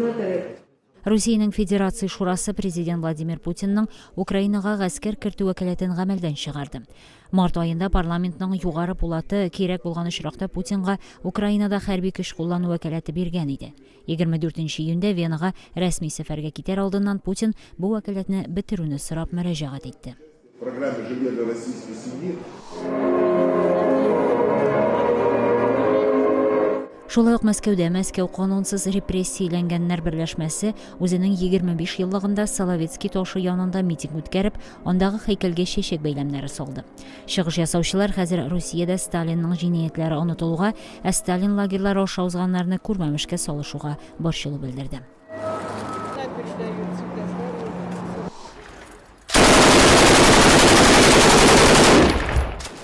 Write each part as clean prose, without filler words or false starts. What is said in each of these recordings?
Организаторы. Русиянең Федерация Шурасы президент Владимир Путинның Украинага гаскәр кертү вәкаләтен гамәлдән чыгарды. Март аенда парламентның югары пулаты кирәк булган очракта Путинга Украинада хәрби көч куллану вәкаләте биргән иде. 24 июньдә Венага рәсми сәфәргә китәр алдыннан Путин бу вәкаләтне бетерүне сорап мөрәҗәгать итте. Программе жилье для российской семьи. Шулай ук Мәскәүдә Мәскәү канунсыз репрессияләнгәннәр берләшмәсе үзенең 25 еллыгында Соловецкий ташы янында митинг үткәреп, андагы һәйкәлгә чәчәк бәйләмнәре салды. Чыгыш ясаучылар хәзер Русиядә Сталинның җинаятьләре онытылуга, ә Сталин лагерьлары аша узганнарны күрмәмешкә салышуга борчылу белдерде.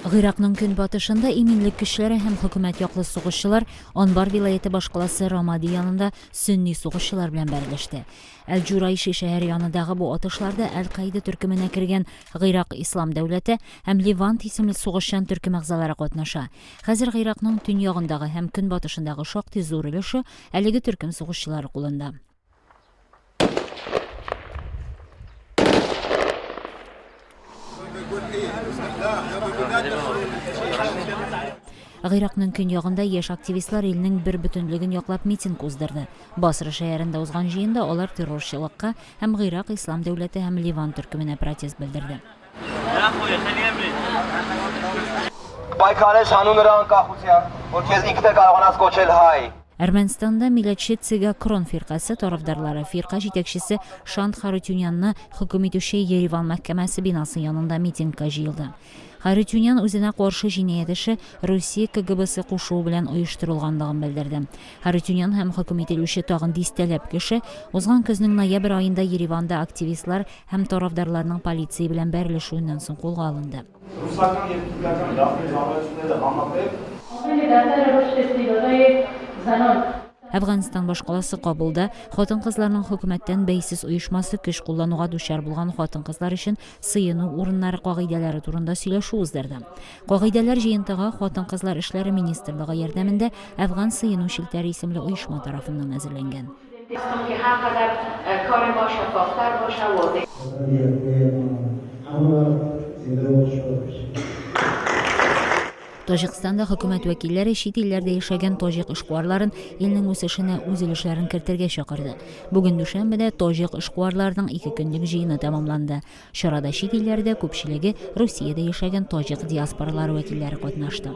Гыйракның көнбатышында иминлек көчләре һәм хөкүмәт яклы сугышчылар Анбар вилаяте башкаласы Рамади янында сөнни сугышчылар белән бәрелеште. Әл-Җурайши шәһәре янындагы бу атышларда Әл-Каида төркеменә кергән Гыйрак ислам дәүләте һәм Левант исемле сугышчан төркем әгъзалары катнаша. Хәзер Гыйракның төньягындагы һәм көнбатышындагы шактый зур өлеше әлеге төркем сугышчылары кулында. Гыйракның көньягында яшь активистлар илнең бер бөтенлеген яклап митинг уздырды. Басра шәһәрендә узган җыенда алар террорчылыкка һәм Гыйрак ислам дәүләте һәм Ливан төркеменә протест белдерде. Պայքարես հանուն նրա անկախության, որ քեզ ինքն է կարողանաս կոչել հայ։ Әрмәнстанда милләтче Цигакрон фиркасе тарафдарлары фирка җитәкчесе Шант Харутюнянны хөкем итүче Ереван мәхкәмәсе бинасы янында митингка җыелды. Харутюнян үзенә каршы җинаять эше Русия КГБсы кушуы белән оештырылганлыгын белдерде. Харутюнян һәм хөкем ителүче тагын дистәләп кеше узган көзнең ноябрь аенда Ереванда активистлар һәм тарафдарларның полиция белән бәрелешүеннән соң кулга алынды. Әфганстан башкаласы Кабулда хатын-кызларның хөкүмәттән бәйсез оешмасы көч куллануга дучар булган хатын-кызлар өчен сыену урыннары кагыйдәләре турында сөйләшү уздырды. Кагыйдәләр җыентыгы Хатын-кызлар эшләре министрлыгы ярдәмендә Әфган сыену челтәре исемле оешма тарафыннан әзерләнгән. Таҗикстанда хөкүмәт вәкилләре чит илләрдә яшәгән таҗик эшкуарларын илнең үсешенә үз өлешләрен кертергә чакырды. Бүген дүшәмбедә таҗик эшкуарларының ике көнлек җыены тәмамланды. Чарада чит илләрдә, күпчелеге Русиядә яшәгән таҗик диаспоралары вәкилләре катнашты.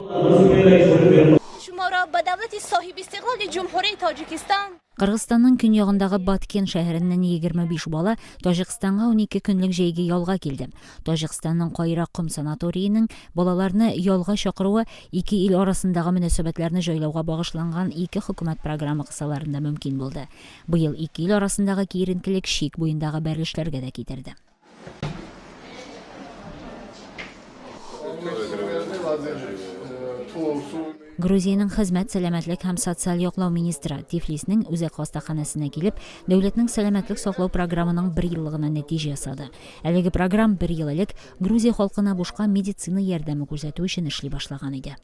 Кыргызстанның көньягындагы Баткен шәһәреннән 25 бала Таҗикстанга 12 көнлек җәйге ялга килде. Таҗикстанның Кайрак ком санаториенең балаларны ялга чакыруы ике ил арасындагы мөнәсәбәтләрне җайлауга багышланган ике хөкүмәт програмы кысаларында мөмкин булды. Быел ике ил арасындагы киеренкелек чик буендагы бәрелешләргә дә китерде. Грузиянең хезмәт, сәламәтлек һәм социаль яклау министры Тифлиснең үзәк хастаханәсенә килеп, дәүләтнең сәламәтлек саклау програмының бер еллыгына нәтиҗә ясады. Әлеге програм бер ел элек Грузия халкына бушка медицина ярдәме күрсәтү өчен эшли башлаган иде.